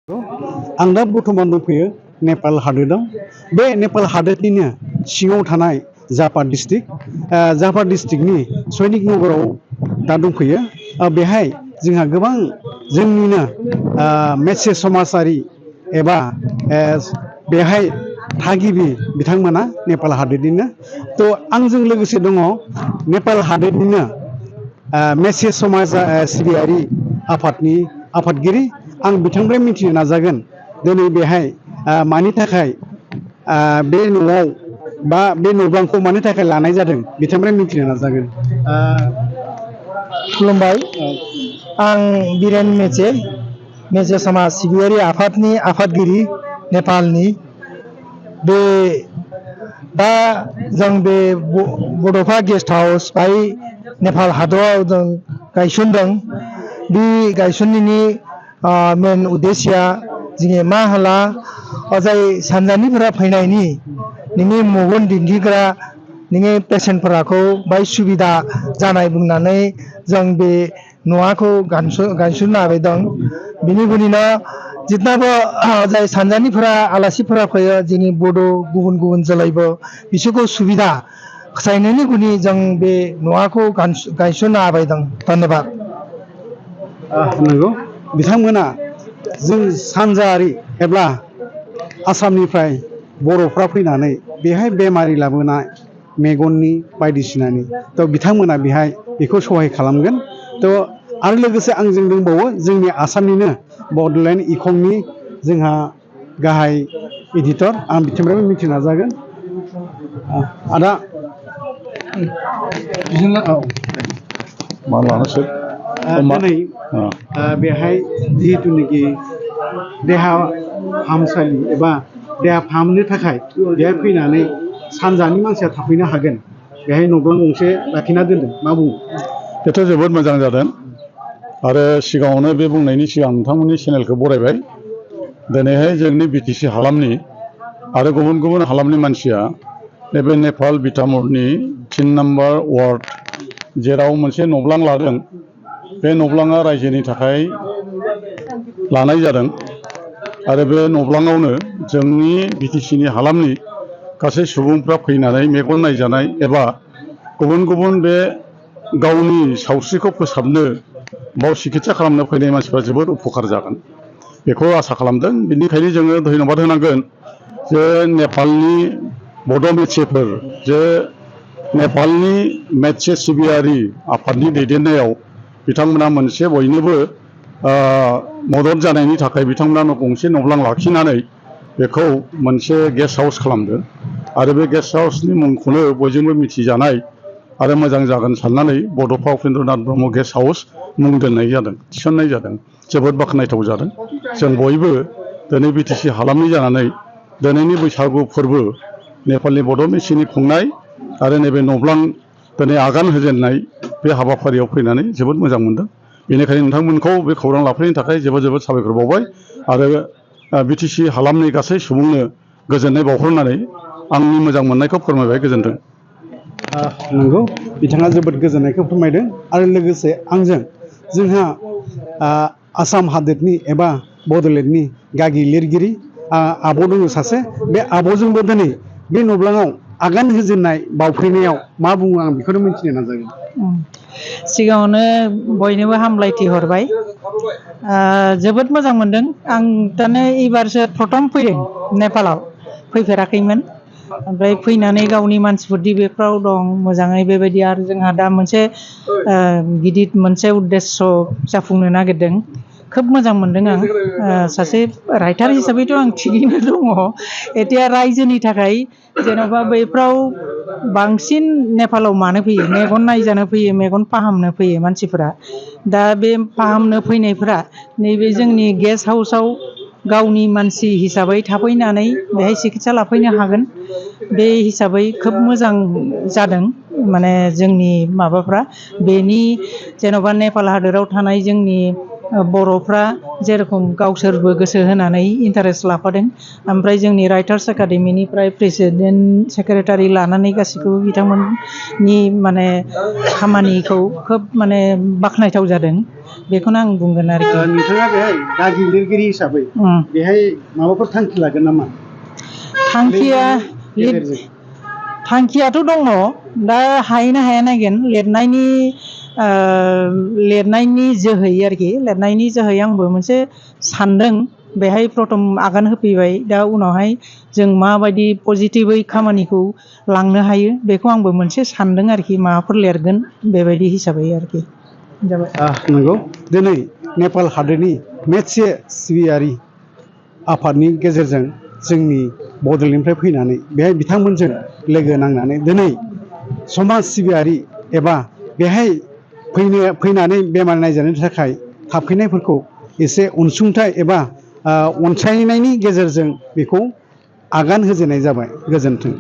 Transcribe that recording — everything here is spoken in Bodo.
आं दा बर्थमान दंफैयो नेपाल हादोराव। बे नेपाल हादोरनिनो सिङाव थानाय जापार डिस्ट्रिक्टनि सैनिक नगराव दा दंफैयो। बेहाय जोंहा गोबां जोंनिनो मेचे समाजारि एबा बेहाय थागिबि बिथांमोना नेपाल हादोरनिनो। थ' आंजों लोगोसे दङ नेपाल हादोरनिनो मेचे समाज सिबियारि आफादनि आफादगिरि। आं बिथांनिफ्राय मिथिनो नाजागोन दिनै बेहाय मानि थाखाय बे न'आव बा बे न'बांखौ मानि थाखाय लानाय जादों बिथांनिफ्राय मिथिनो नाजागोन। खुलुमबाय। आं बिरेन मेचे समाज सिबियारि आफादनि आफादगिरि नेपालनि। बे दा जों बे बड'फा गेस्ट हाउस बाय नेपाल हादराव जों गायसनदों। बे गायसननायनि मेन उद्देश्यआ जोंनि मा होला जाय सानजानिफोरा फैनायनि नोंनि मेगन दिन्थिग्रा नोंनि पेसेन्टफोरखौ बाय सुबिदा जानाय बुंनानै जों बे न'खौ गायसननो हाबायदों। बिनि गुनिनो जितनाबो जाय सानजानिफोरा आलासिफोरा फैयो जोंनि बड' गुबुन गुबुन जोलैबो बिसोरखौ सुबिदा होनायनि गुनि जों बे न'खौ गायसननो हाबायदों। धन्यबाद। नंगौ बिथांमोना जों सानजायारि एबा आसामनिफ्राय बर'फ्रा फैनानै बेहाय बेमारि लाबोनाय मेगननि बायदिसिनानि थ' बिथांमोना बेहाय बेखौ सहाय खालामगोन। थ' आरो लोगोसे आंजों दंबावो जोंनि आसामनिनो बड'लेण्ड इंखंनि जोंहा गाहाय एडिटर। आं बिथांनिफ्रायबो मिथिनो नाजागोन। आदा मा लानोसै दिनै बेहाय जिहेथुनाखि देहा फाहामसालि एबा देहा फाहामनो थाखाय बेहाय फैनानै सानजानि मानसिया थाफैनो हागोन, बेहाय न'बां गंसे लाखिना दोनदों, मा बुङो? बेथ' जोबोद मोजां जादों। आरो सिगाङावनो बे बुंनायनि सिगां नोंथांमोननि चेनेलखौ बरायबाय। दिनैहाय जोंनि बिटिसि हालामनि आरो गुबुन गुबुन हालामनि मानसिया नैबे नेपाल बिटामरनि 3 नम्बर वार्ड जेराव मोनसे नब्लां लादों, बे नब्लाङा रायजोनि थाखाय लानाय जादों। आरो बे नब्लाङावनो जोंनि बिटिसिनि हालामनि गासै सुबुंफ्रा फैनानै मेगन नायजानाय एबा गुबुन गुबुन बे गावनि सावस्रिखौ फोसाबनो बाव सिकित्सा खालामनो फैनाय मानसिफ्रा जोबोद उपकार जागोन बेखौ आसा खालामदों। बेनिखायनो जोङो धन्यबाद होनांगोन जे नेपालनि बड' मेचेफोर, जे नेपालनि मेचे सिबियारि आफादनि दैदेननायाव बिथांमोना मोनसे बयनोबो मदद जानायनि थाखाय बिथांमोना गंसे नब्लां लाखिनानै बेखौ मोनसे गेस्ट हाउस खालामदों। आरो बे गेस्ट हाउसनि मुंखौनो बयजोंबो मिथिजानाय आरो मोजां जागोन साननानै बड'फा उपेन्द्रनाथ ब्रह्म गेस्ट हाउस मुं दोननाय जादों, थिसननाय जादों। जोबोद बाख्नायथाव जादों। जों बयबो दिनै बिटिसि हालामनि जानानै दिनैनि बैसागु फोरबो नेपालनि बड' मेचेनि खुंनाय आरो नैबे नब्लां दिनै आगान होजेननाय बे हाबाफारियाव फैनानै जोबोद मोजां मोनदों। बेनिखायनो नोंथांमोनखौ बे खौरां लाफैनायनि थाखाय जोबोद जोबोद साबायखर बावबाय। आरो बिटिसि हालामनि गासै सुबुंनो गोजोननाय बावहरनानै आंनि मोजां मोननायखौ फोरमायबाय। गोजोन्थों। नंगौ, बिथाङा जोबोद गोजोननायखौ फोरमायदों। आरो लोगोसे आंजों जोंहा आसाम हादोरनि एबा बड'लेण्डनि गागि लिरगिरि आब' दङ सासे। बे आब'जोंबो दिनै बे नब्लाङाव आगान होजेननाय बावफैनायाव मा बुङो आं बेखौनो मिथिनो नाजागोन। सिगाङावनो बयनोबो हामलायथि हरबाय। जोबोद मोजां मोनदों। आं दानो एबारसो प्रथम फैदों नेपालाव, फैफेराखैमोन। ओमफ्राय फैनानै गावनि मानसिफोरदि बेफ्राव दं मोजाङै बेबायदि। आरो जोंहा दा मोनसे गिदिर मोनसे उद्देश्य जाफुंनो नागिरदों। खोब मोजां मोनदों आं। सासे राइटार हिसाबैथ' आं थिगैनो दङ। এতিয়া रायजोनि थाखाय जेन'बा बैफ्राव बांसिन नेपालाव मानो फैयो? मेगन नायजानो फैयो, मेगन फाहामनो फैयो मानसिफोरा। दा बे फाहामनो फैनायफोरा नैबे जोंनि गेस्ट हाउसाव गावनि मानसि हिसाबै थाफैनानै बेहाय सिकित्सा लाफैनो हागोन। बे हिसाबै खोब मोजां जादों। माने जोंनि माबाफ्रा बेनि जेन'बा नेपाल हादोराव थानाय जोंनि बर'फ्रा जेरखम गावसोरबो गोसो होनानै इन्टारेस्ट लाफादों। ओमफ्राय जोंनि राइटार्स एकाडेमिनिफ्राय प्रेसिडेन्ट सेक्रेटारि लानानै गासैखौबो बिथांमोननि माने खामानिखौ खोब माने बाख्नायथाव जादों। बेखौनो आं बुंगोन आरोखि नोंथाङा बेहाय गागि लिरगिरि हिसाबै बेहाय माबाफोर थांखि लागोन नामा थांखिया गेजेरजों थांखियाथ' दङ दा हायोना हाया नायगोन लिरनायनि जोहै आरोखि लिरनायनि जोहै आंबो मोनसे सानदों बेहाय प्रथम आगान होफैबाय दा उनावहाय जों माबायदि पजिटिभै खामानिखौ लांनो हायो बेखौ आंबो मोनसे सानदों आरोखि माबाफोर लिरगोन बेबायदि हिसाबै आरोखि जाबाय नंगौ दिनै नेपाल हादोरनि मेटसे सिबियारि आफादनि गेजेरजों जोंनि बड'लेण्डनिफ्राय फैनानै बेहाय बिथांमोनजों लोगो नांनानै दिनै समाज सिबियारि एबा बेहाय फैनानै बेमार नायजानो थाखाय थाफैनायफोरखौ एसे अनसुंथाइ एबा अनसायनायनि गेजेरजों बेखौ आगान होजेननाय जाबाय गोजोन्थों